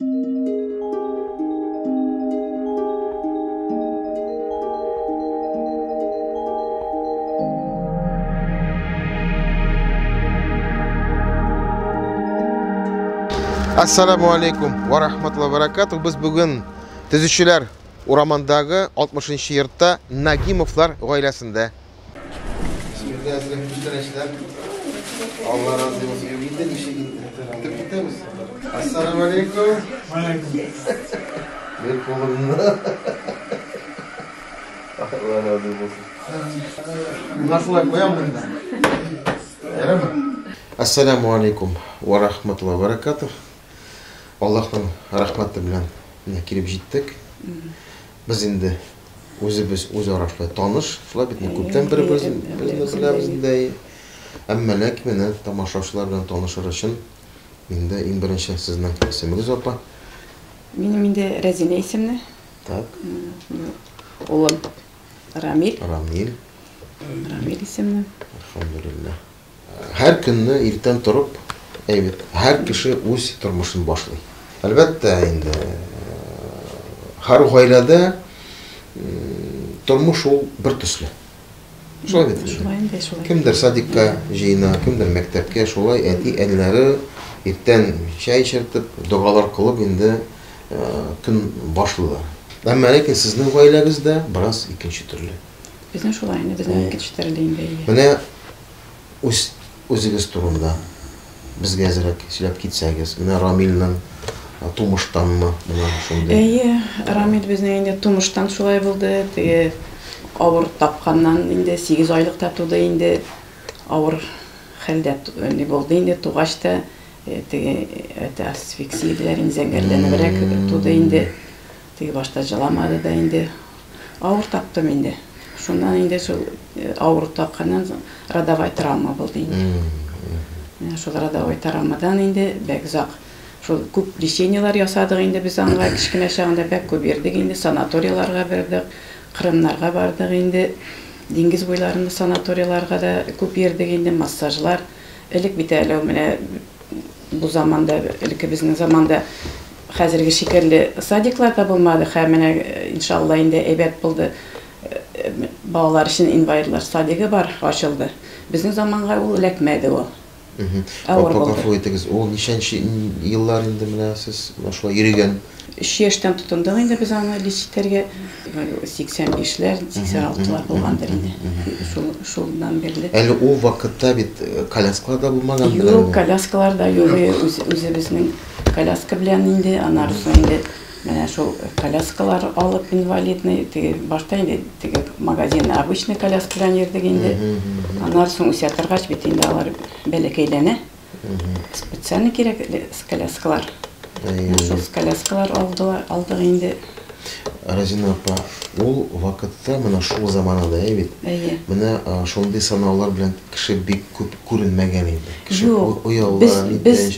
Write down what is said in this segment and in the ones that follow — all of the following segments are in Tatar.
Ассаламу алейкум ва рахматуллахи ва баракатух. Без бүген Төзүчеләр урамындагы 60 йортта Нагимовлар гаиләсендә. Бисмилла, әзрәк күчтәнәчләр. Алла разый булсын. Юк инде, ничек инде. Көтеп китәбез. Ассаламу алейкум. Бер кулымны. Алла разый булсын. Менә шулай куям монда. Ярыймы? Ассаламу алейкум ва рахматуллахи ва баракатух. Аллаһның рәхмәте белән менә килеп җиттек. Без инде үзебез үзара шулай таныш, шулай бит, күптән бер-беребезне беләбез инде. Әмма ләкин менә тамашачылар белән танышыр өчен инде иң беренче сезнең исемегез, апа? Минем инде Рәзинә исемле. Так. Улым Рамил. Рамил. Рамил исемле. Әлхәмдүлилләһ. Һәр көнне иртән торып, әйбәт, һәр кеше үз тормышын башлый. Әлбәттә, инде һәр гаиләдә тормыш ул бер төсле. Шулай бит? Шулай инде, шулай. Кемдер садикка җыена, кемдер мәктәпкә, шулай әти-әниләре иртән чәй эчертеп, догалар кылып инде көн башлыйлар. Әмма ләкин сезнең гаиләгездә бераз икенче төрле. Безнең шулай инде, безнең икенче төрле инде. Менә үз үзегез турында безгә әзрәк сөйләп китсәгез. Менә Рамилнең тумыштанмы менә шундый? Әйе, Рамил безнең инде тумыштан шулай булды. Теге авыр тапканнан инде 8 айлыкта туды инде. Авыр хәлдә ни булды инде тугач та теге это асфиксия диләр инде, зәңгәрләнебрәк туды инде. Теге башта җыламады да инде. Авыр таптым инде. Шуннан инде шул авыр тапканнан родовая травма булды инде. Менә шул родовой травмадан инде бик озак шул күп лечениелар ясадык инде без аңа кечкенә чагында бик күп йөрдек инде, санаторийларга бардык, Кырымнарга бардык инде, диңгез буйларында санаторийларга да күп йөрдек инде, массажлар. Элек бит әле менә бу заманда, элекке безнең заманда хәзерге шикелле садиклар да булмады. Һәм менә иншалла инде әйбәт булды. Балалар өчен инвалидлар садигы бар, ачылды. Безнең заманга ул эләкмәде ул. Авыр Апа, булды. гафу итегез, ул ничәнче еллар инде менә сез менә шулай йөрегән? 3 яшьтән тотындык инде без аны лечить итәргә. 85-ләр, 86-лар булгандыр инде. Шул шулдан бирле. Әле ул вакытта бит коляскалар да булмаган. Юк, коляскалар да юк, үзебезнең коляска белән инде, аннары соң инде менә шул коляскалар алып инвалидный, теге башта инде теге магазинный обычный коляска белән йөрдек инде. Аннары соң үсә торгач бит инде алар бәләкәйләнә. Специально кирәк коляскалар. Шул коляскалар алдылар, алдык инде. Разина апа, ул вакытта менә шул заманада бит. Әйе. Менә шундый сынаулар белән кеше бик күп күренмәгән инде. Кеше ояла, Без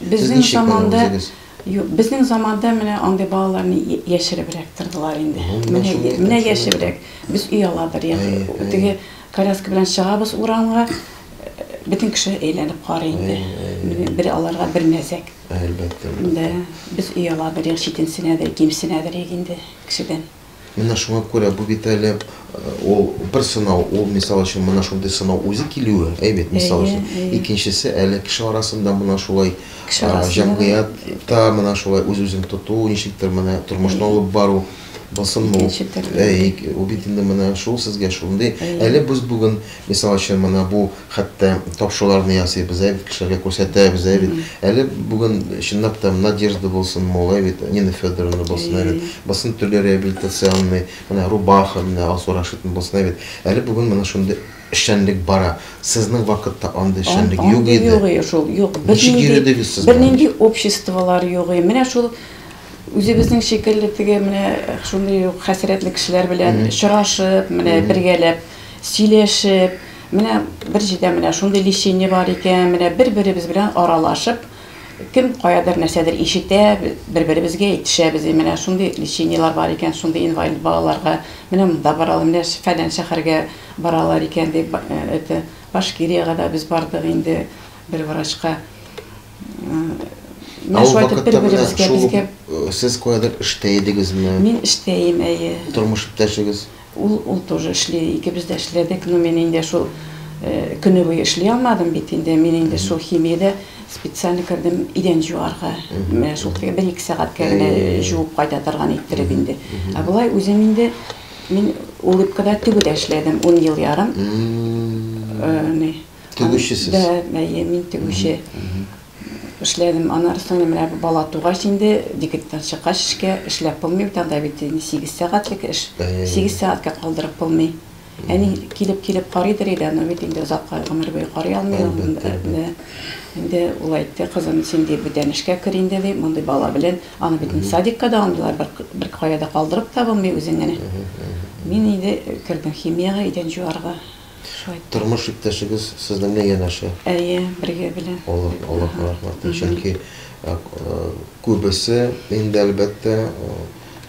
безнең заманда, юк, безнең заманда менә андый балаларны яшеребрәк тордылар инде. Менә менә яшеребрәк. Без ояладыр. Теге коляска белән чыгабыз урамга, бөтен кеше әйләнеп карый инде. Бер аларга бер мәзәк. Әлбәттә. Да, без ояладыр, читенсенәдер, кимсенәдер инде кешедән. Менә шуңа күрә бу бит әле ул бер сынау, ул мисал өчен менә шундый сынау үзе килүе, әйбәт, мисал өчен. Икенчесе әле кеше арасында менә шулай җәмгыятьтә менә шулай үз-үзен тоту, ничектер менә тормышны алып бару булсынмы ул? Әй, ул бит инде менә шул сезгә шундый. Әле без бүген мисал өчен менә бу хәтта тапшыруларны ясыйбыз, әйбәт кешеләргә күрсәтәбез, әйбәт. Әле бүген чынлап та Надежда булсын, мол, әйбәт, Нина Федоровна булсын, әйбәт. Булсын төрле реабилитационный, менә Рубаха, менә Алсу Рашитовна булсын, әйбәт. Әле бүген менә шундый эшчәнлек бара. Сезнең вакытта андый эшчәнлек юк иде. Юк, шул, юк. Ничек йөрдегез сез? Бернинди обществолар юк. Менә шул үзебезнең шикелле теге менә шундый хәсрәтле кешеләр белән очрашып, менә бергәләп сөйләшеп, менә бер җирдә менә шундый лечение бар икән, менә бер-беребез белән аралашып, кем каядыр нәрсәдер ишетә, бер-беребезгә әйтешәбез, менә шундый лечениелар бар икән, шундый инвалид балаларга, менә монда баралар, менә фәлән шәһәргә баралар икән дип, это Башкириягә дә без бардык инде бер врачка. Менә шулай итеп бер-беребезгә безгә. Сез каядыр эштә идегезме? Мин эштә идем, әйе. Тормыш иптәшегез? Ул, ул тоже эшли, икебез дә эшләдек, но мин инде шул көне буе эшли алмадым бит инде, мин инде шул химиядә специально кердем идән җуарга. Менә шул теге бер-ике сәгатькә генә җуып кайта торган иттереп инде. Ә болай үзем инде мин Улыбкада тегүдә эшләдем ун ел ярым. Ни. Тегүче сез? Да, әйе, мин тегүче. Эшләдем. Аннары соң менә бу бала тугач инде, декреттан чыккач эшкә эшләп булмый бит, анда бит инде 8 сәгатьлек эш. 8 сәгатькә калдырып булмый. Әни килеп-килеп карыйдыр иде, аны бит инде озакка гомер буе карый алмый ул. Инде ул әйтте, кызым, син ди бүтән эшкә кер инде ди, мондый бала белән. Аны бит инде садикка да алмыйлар, бер, бер кая да калдырып та булмый үзең генә. Мин инде кердем химиягә, идән җуарга. Шулай итеп. Тормыш иптәшегез сезнең белән янәшә? Әйе, бергә белән. Аллаһ, Аллаһка рәхмәт. Чөнки күбесе инде, әлбәттә,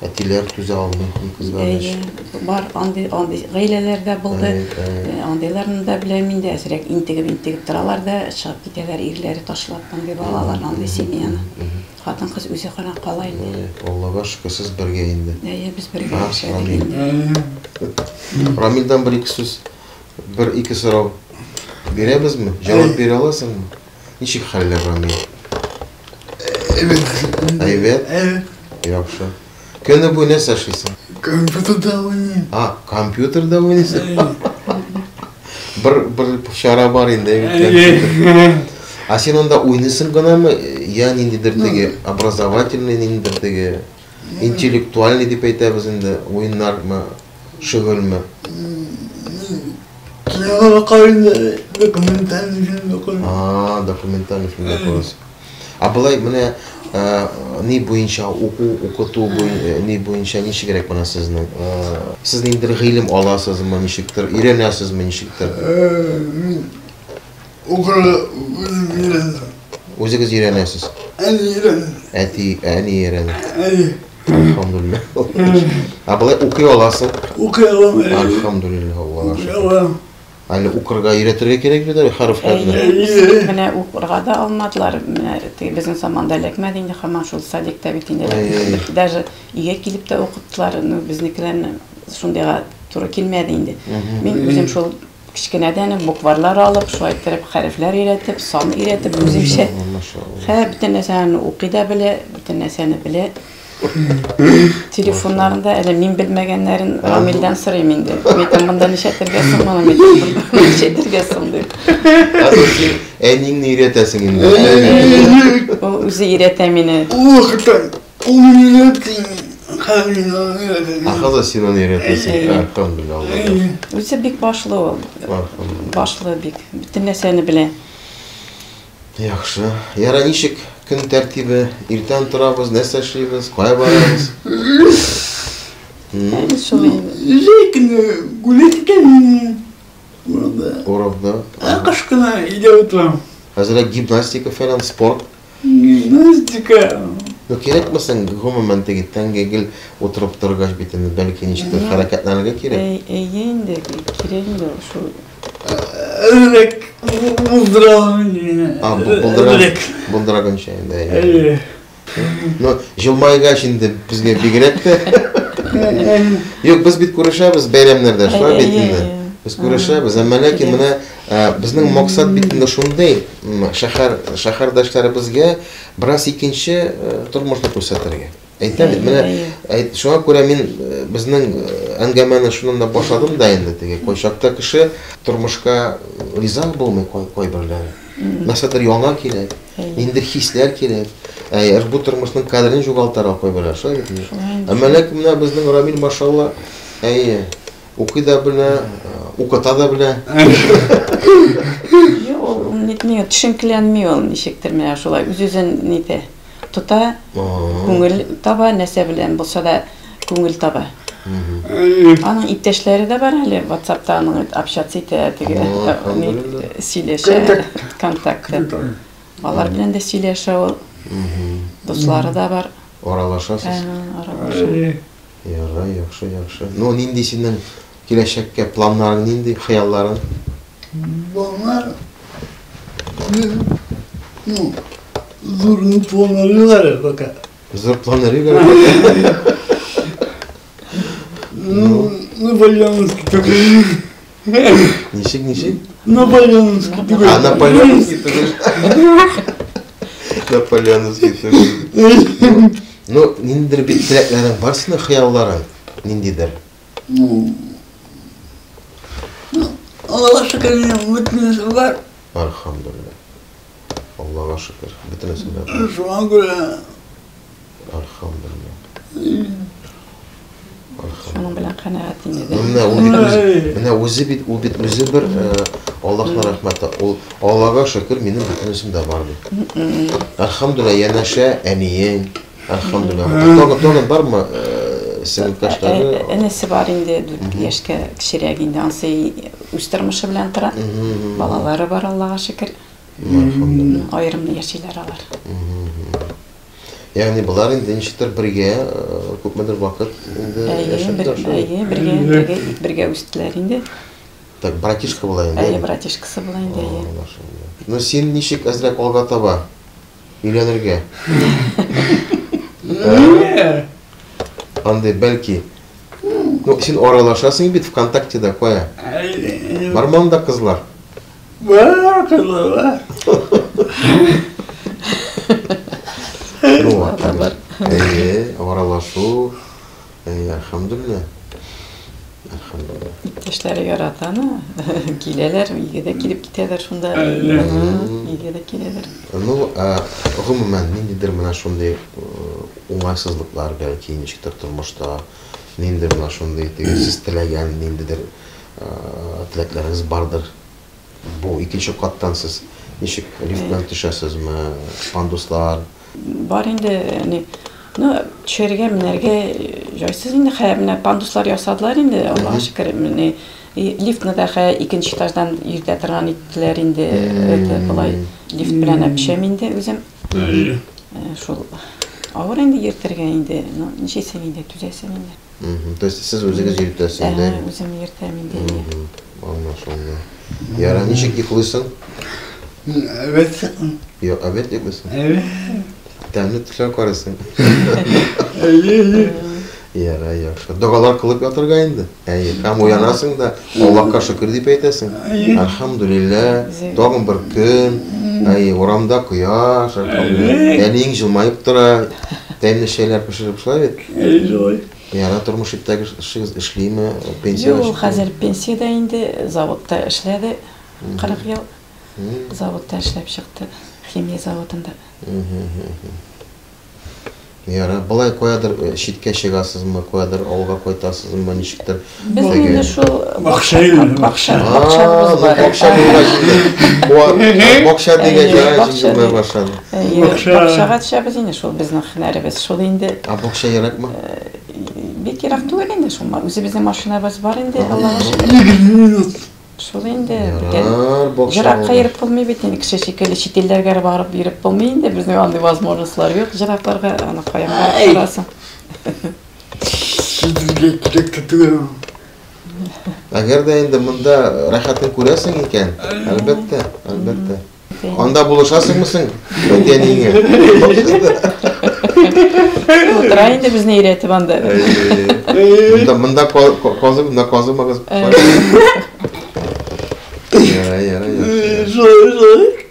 әтиләр түзә алмый, ни кызганыч. Әйе, бар андый, андый гаиләләр дә булды. Андыйларны да беләм инде, әзрәк интегеп-интегеп торалар да, чыгып китәләр ирләре ташлап, андый балаларны, андый семьяны. Хатын-кыз үзе гына кала инде. Аллага шөкер, сез бергә инде. Әйе, без бергә яшәдек инде. Рамилдән бер-ике сүз, бер-ике сорау бирәбезме? Җавап бирә аласыңмы? Ничек хәлләр, Рамил? Әйбәт. Әйбәт? Яхшы. Көне буе нәрсә эшлисең? Компьютерда уйныйм. А, компьютерда уйныйсың? Бер бер чара бар инде, әйбәт. Ә син анда уйныйсың гынамы, я ниндидер теге образовательный, ниндидер теге интеллектуальный дип әйтәбез инде, уеннармы, шөгыльме? Кинолар карыйм да, документальный фильмнар карыйм. А, документальный фильмнар карыйсың. Ә болай менә ни буенча уку, укыту ни буенча ничегрәк менә сезнең? Сез ниндидер гыйлем аласызмы, ничектер, өйрәнәсезме, ничектер? Мин укырга үзем өйрәндем. Үзегез өйрәнәсез? Әни өйрәнде. Әти, әни өйрәнде. Әйе. Әлхәмдүлилләһ. Ә болай укый аласың? Укый алам, әйе. Әлхәмдүлилләһ, Аллага шөкер. Укый алам. Әле укырга өйрәтергә кирәк бит әле хәрефләрне. Әйе, менә укырга да алмадылар. Менә теге безнең заманда эләкмәде инде, һаман шул садикта бит инде. Даже өйгә килеп тә укыттылар. Ну, безнекеләрне шундыйга туры килмәде инде. Мин үзем шул кечкенәдән үк букварлар алып, шулай иттереп хәрефләр өйрәтеп, сан өйрәтеп үземчә. Хә, бөтен нәрсәне укый да белә, бөтен нәрсәне белә. Телефоннарында әле мин белмәгәннәрен Рамилдән сорыйм инде. Мин әйтәм, монда ничәтергә соң моны, мин әйтәм, монда ничәтергә соң дип. Хәзер син әниеңне өйрәтәсең инде. Ул үзе өйрәтә мине. Ул вакытта ул мине өйрәтте, хәзер мин аны өйрәтәм. Ә хәзер син аны өйрәтәсең. Әлхәмдүлилләһ, Аллага. Үзе бик башлы ул. Башлы бик. Бөтен нәрсәне белә. Яхшы. Яра, ничек көн тәртибе? Иртән торабыз, нәрсә эшлибез, кая барабыз? Әле шул инде. Җәй көне гулять итәм урамда. Урамда. Ә кыш көне өйдә утырам. Әзрәк гимнастика фәлән, спорт. Гимнастика. Ну, кирәкме соң, гомумән, теге тәнгә гел утырып торгач бит инде, бәлки ничектер хәрәкәтләнергә кирәк. Әйе инде, кирәк инде шул. Әзрәк булдыра алам инде. А, булдыра, булдыра инде. Әйе. Ну, җылмайгач инде безгә бигрәк тә. Юк, без бит күрешәбез бәйрәмнәрдә, шулай бит инде. Без күрешәбез, әмма ләкин менә безнең максат бит инде шундый, шәһәр шәһәрдәшләребезгә бераз икенче тормышны күрсәтергә. Әйтәм бит, менә әйт, шуңа күрә мин безнең әңгәмәне шуннан да башладым да инде теге. Кайчакта кеше тормышка риза булмый кайберләре. Нәрсәдер яңа кирәк, ниндидер хисләр кирәк. Ә бу тормышның кадерен югалтарга кайберләр, шулай бит. Әмма ләкин менә безнең Рамил, машалла, әйе, укый да белә, укыта да белә. Юк, ул нитми, төшенкеләнми ул ничектер менә шулай үз-үзен нитә. Тота, күңел таба, нәрсә белән булса да күңел таба. Аның иптәшләре дә бар әле, WhatsAppта аның общаться итә, теге сөйләшә, контактта. Алар белән дә сөйләшә ул. Дуслары да бар. Аралашасыз? Аралаша. Ярай, яхшы, яхшы. Ну, нинди синең киләчәккә планнарың, нинди хыялларың? Планнар, ну, Зур планнар юк әле пока. Зур планнар юк әле. Ну, Наполеоновский түгел. Ничек, ничек? Наполеоновский түгел. А, Наполеоновский түгел. Наполеоновский түгел. Ну, ниндидер бит теләкләрең бар синең, хыялларың ниндидер. Ну, Аллага шөкер, минем бөтенесе бар. Альхамдулилла. Аллага шөкер, бөтенесе дә бар. Шуңа күрә Альхамдулилла. Шуның белән канәгать инде. Ну, менә ул бит үзе, менә үзе бит, ул бит үзе бер Аллаһның рәхмәте. Ул Аллага шөкер, минем бөтенесем дә бар ди. Альхамдулилла, янәшә әниең. Альхамдулилла. Тагын, тагын бармы сеңелкәшләре? Энесе бар инде, 4 яшькә кечерәк инде. Ансы үз тормышы белән тора. Балалары бар, Аллага шөкер. Альхамдулилла. Аерым яшиләр алар. Ягъни болар инде ничектер бергә күпмедер вакыт инде яшәп тора. Әйе, бергә, бергә, бергә үстеләр инде. Так, братишка була инде. Әйе, братишкасы була инде, әйе. Ну, син ничек әзрәк алга таба өйләнергә? Андый, бәлки. Ну, син аралашасың бит ВКонтактеда, кая? Бармы анда кызлар? Бар кызлар, бар. Ну, бар. Әйе, аралашу. Әйе, әлхәмдүлилләһ. Әлхәмдүлилләһ. Иптәшләре ярата аны. Киләләр, өйгә дә килеп китәләр шунда. Өйгә дә киләләр. Ну, гомумән, ниндидер менә шундый уңайсызлыклар, бәлки, ничектер тормышта, ниндидер менә шундый теге сез теләгән ниндидер теләкләрегез бардыр. Бу икенче каттан сез ничек лифт белән төшәсезме, пандуслар? Бар инде, ни, ну, төшәргә, менәргә җайсыз инде, хәя менә пандуслар ясадылар инде, Аллага шөкер, менә лифтны да хәя икенче этаждан йөртә торган иттеләр инде, это болай лифт белән әпшәм инде үзем. Шул авыр инде йөртергә инде, ну, ничәсең инде, түзәсең инде. То есть сез үзегез йөртәсез инде? Үзем йөртәм инде. Аңлашылды. Яра, ничек йоклыйсың? Әбәт. Юк, әбәт йоклыйсың? Әбәт. Тәмле төшләр карыйсың. Әйе. Яра, яхшы. Догалар кылып ятырга инде. Әйе, һәм уянасың да, Аллаһка шөкер дип әйтәсең. Әлхәмдүлилләһ, тагын бер көн. Әйе, урамда кояш, әлхәмдүлилләһ. Әниең җылмаеп тора, тәмле чәйләр пешереп, шулай бит? Әйе, шулай. Яра, тормыш иптәшегез эшлиме, пенсиягә Юк, ул хәзер пенсиядә инде, заводта эшләде 40 ел. Заводта эшләп чыкты, химия заводында. Яра, болай каядыр читкә чыгасызмы, каядыр авылга кайтасызмы, ничектер? Без инде шул бакча инде, бакча. Бакчабыз бар. Бакча булгач инде. Бакча дигәч, җиңелмәй башлады. Бакчага төшәбез инде шул, безнең һөнәребез шул инде. Ә бакча еракмы? Бик ерак түгел инде шул. Үзебезнең машинабыз бар инде, Аллага шөкер. 20 минут. Шул инде. Җыракка йөреп булмый бит инде, кеше шикелле чит илләргә барып йөреп булмый инде, безнең андый возможностьлар юк җыракларга, аны каян барып торасың? Чит илгә кирәк тә түгел. Әгәр дә инде монда рәхәтен күрәсең икән, әлбәттә, әлбәттә. Анда булышасыңмы соң әти-әниеңә? Утыра инде безне өйрәтеп анда. Монда, монда казы, монда казымагыз. Яра, яра, яра. Шулай, шулай.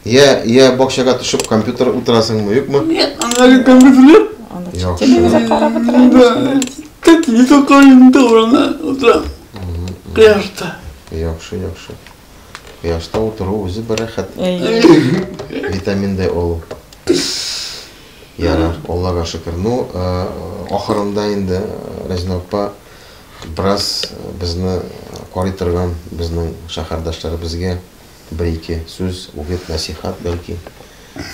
Я, я бакчага төшеп компьютер утырасыңмы, юкмы? Нет, анда компьютер юк. Анда телевизор карап утыра инде. Телевизор карыйм да урында утырам. Кояшта. Яхшы, яхшы. Кояшта утыру үзе бер рәхәт. Витамин D алу. Ярар, Аллага шөкер. Ну, ахырында инде Рәзинә апа бераз безне карый торган безнең шәһәрдәшләребезгә бер-ике сүз, үгет, нәсихәт бәлки,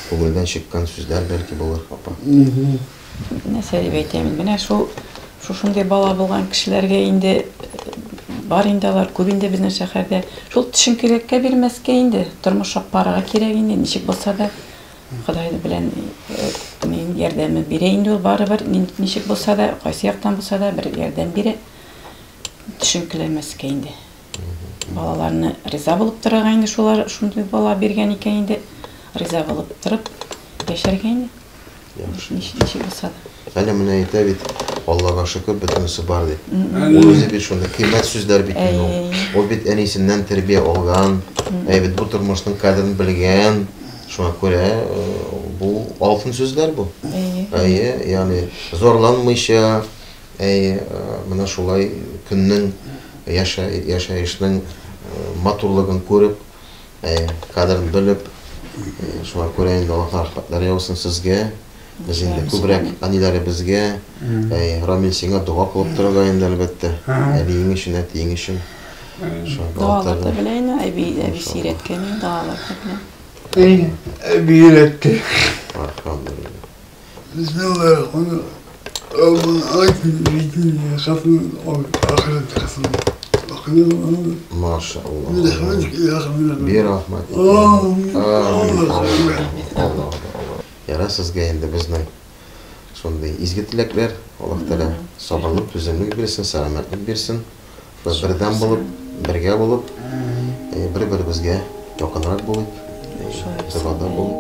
күңелдән чыккан сүзләр бәлки булыр, апа. Нәрсә дип әйтәм инде, менә шул шушындый бала булган кешеләргә инде бар инде алар, күп инде безнең шәһәрдә. Шул төшенкелеккә бирмәскә инде, тормыш аппарага кирәк инде, ничек булса да Ходай белән ярдәме бирә инде ул барыбер, ничек булса да, кайсы яктан булса да бер ярдәм бирә. Төшенкеләнмәскә инде. Балаларны риза булып торырга инде, шулар шундый бала биргән икән инде, риза булып торып. яшәргә инде. Яхшы. Ничек булса да. Әле менә әйтә бит, Аллага шөкер, бөтенесе бар дип. Ул үзе бит шундый кыйммәт сүзләр бит инде ул. Ул бит әнисеннән тәрбия алган, әй бит бу тормышның кадерен белгән. Шуңа күрә бу алтын сүзләр бу. Әйе, ягъни зарланмыйча, әй, менә шулай көннең яшәешнең матурлыгын күреп, Әйе, кадерен белеп, шуңа күрә инде Аллаһның рәхмәтләре яусын сезгә. Без инде күбрәк әниләребезгә, әйе, Рамил, сиңа дога кылып торырга инде, әлбәттә. Әниең өчен, әтиең өчен. Догалар да белә инде, әби, әбисе өйрәткән инде, догалар да белә. Әйе, әби өйрәтте. Әлхәмдүлилләһ. Машалла. Би рәхмәт. Яра сезгә инде безнең шундый изге теләкләр. Аллаһ Тәгалә сабырлык, түземлек бирсен, сәламәтлек бирсен. Шулай бердәм булып, бергә булып, бер-беребезгә якынрак булыйк. Догада булыйк.